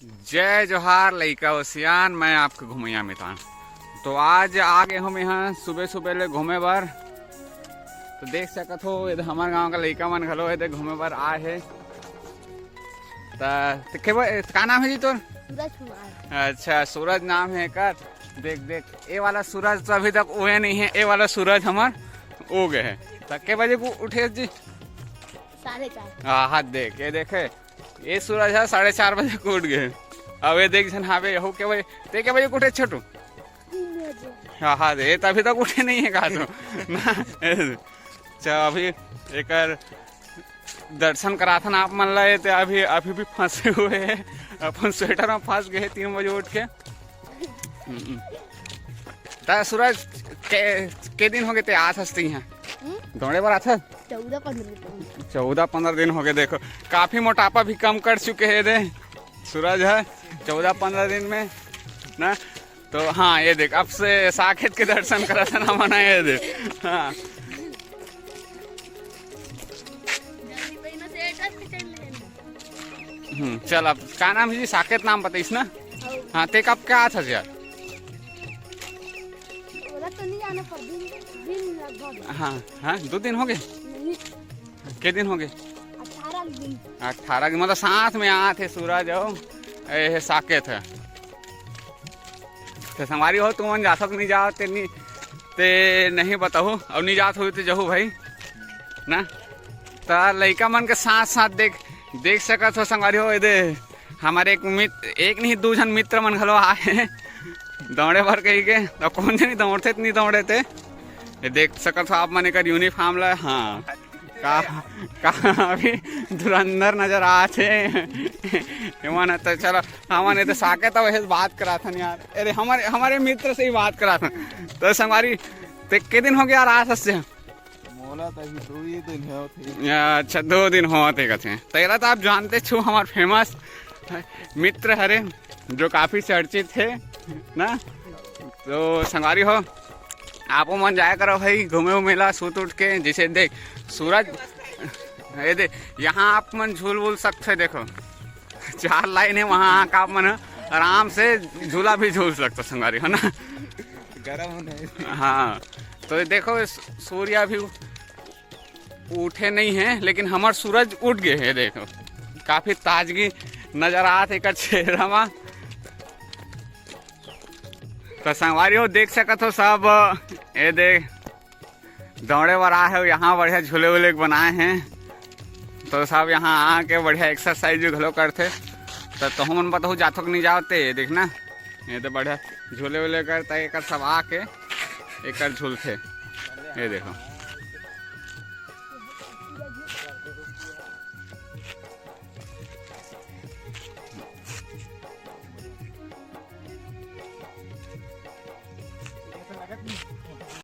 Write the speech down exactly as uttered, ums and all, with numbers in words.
जय जोहार लइका अउ सियान, मैं आपके घुमैया मितान। तो आज आ गे हों मैं इहाँ सुबह सुबह ले घूमे बर। तो देख सकत हो, ये हमर गांव का लइका मन घलो ये घूमे बर आए हे। त, त के बा-, का नाम हे जी तोर? सूरज कुमार। अच्छा, सूरज नाम हे एकर। देख, देख, ये वाला सूरज तो अभी तक उगे नहीं हे, ये वाला सूरज हमर उगे हे। त के बजे को उठे जी? साढ़े चार। हाँ, हाँ, देख, ये देखे, ये सूरज हे, साढ़े चार बजे को उठ गे। अब ये देख झन हावे, यहू के बजे, ते के बजे को उठे छोटू? तीन बजे। हाँ, हाँ, ये तो अभी तक उठे नहीं हे का तो? ना, चल अभी एकर दर्शन कराथन आप मन ला, ये ते अभी, अभी भी फंसे हुए हे, अपन स्वेटर में फंस गे हे तीन बजे उठ के। हम्म। त सूरज, के, के दिन होगे ते आत हस ते इहाँ? हम्म? दौड़े बर आत हस? चौदह पन्द्रह दिन। चौदह पन्द्रह दिन होगे, देखो, काफी मोटापा भी कम कर चुके हे दे सूरज हे, चौदह पन्द्रह दिन में ना। तो हाँ, ये देख, अब से साकेत के दर्शन करत हन हमन, ये देख। हाँ। हम्म, चल, अब का नाम हे जी? साकेत नाम बताइस ना? हाँ, ते कब के आत हस यार? ओला तो नहीं जाना, पर दिन, दिन लगभग। हाँ, हाँ, दो दिन होगे? नहीं। के दिन होगे? अठारह दिन। अठारह दिन, मतलब साथ में आत हे सूरज अउ ए हे साकेत हे। त संगवारी हो, तुमन जाथो कि नहीं जाओ, ते नहीं, ते नहीं बताहू, अउ नहीं जात हो ते जहू भाई ना। त लइका मन के साथ साथ देख, देख सकत हो संगवारी हो, ये दे हमर एक मित्र, एक नहीं, दू झन मित्र मन घलो आए हे दौड़े बर कहि के। त कोन झन दौड़थे त नहीं दौड़े ते। ये देख सकत हो आप मन एकर यूनिफॉर्म ला। हाँ, का, का अभी धुरंधर नजर आत हे। एमन ह, त चलो, हमन ये तो साकेत अउ एहे बात कराथन यार। अरे, हमारे, हमारे मित्र से ही बात कराथन। तो संगवारी, ते के दिन होगे यार आत हस? मोला तो अभी दो ही दिन होत हे। अच्छा, दो दिन होत हे कथे। तो एला तो आप जानते छो, हमार famous मित्र हरे, जो काफी चर्चित हे ना। तो संगवारी हो, आपो मन जाया करो भाई घूमे उमे ला, सुत उठ के। जैसे देख सूरज, ये दे, यहाँ आप मन झूल वूल सकथे, देखो चार लाइन हे, वहाँ आके आप मन आराम से झूला भी झूल सकथो संगवारी हो ना। गरम होना हे। हाँ, तो ये देखो, सूर्य अभी उठे नहीं हे, लेकिन हमर सूरज उठ गे हे। देखो, काफी ताजगी नजर आत हे एकर चेहरा मा। तो संगवारी हो, देख सकत हो सब, ये देख, दौड़े बर आए हे, यहाँ बढ़िया झूले वूले बनाए हे, तो सब यहाँ आके बढ़िया exercise भी घलो करथे। तो तुहू मन बताहू, जाथो कि नहीं जाओ ते, ये देख ना, ये तो बढ़िया झूले वूले करता है, एकर सब आके एकर झूलथे। ये देखो।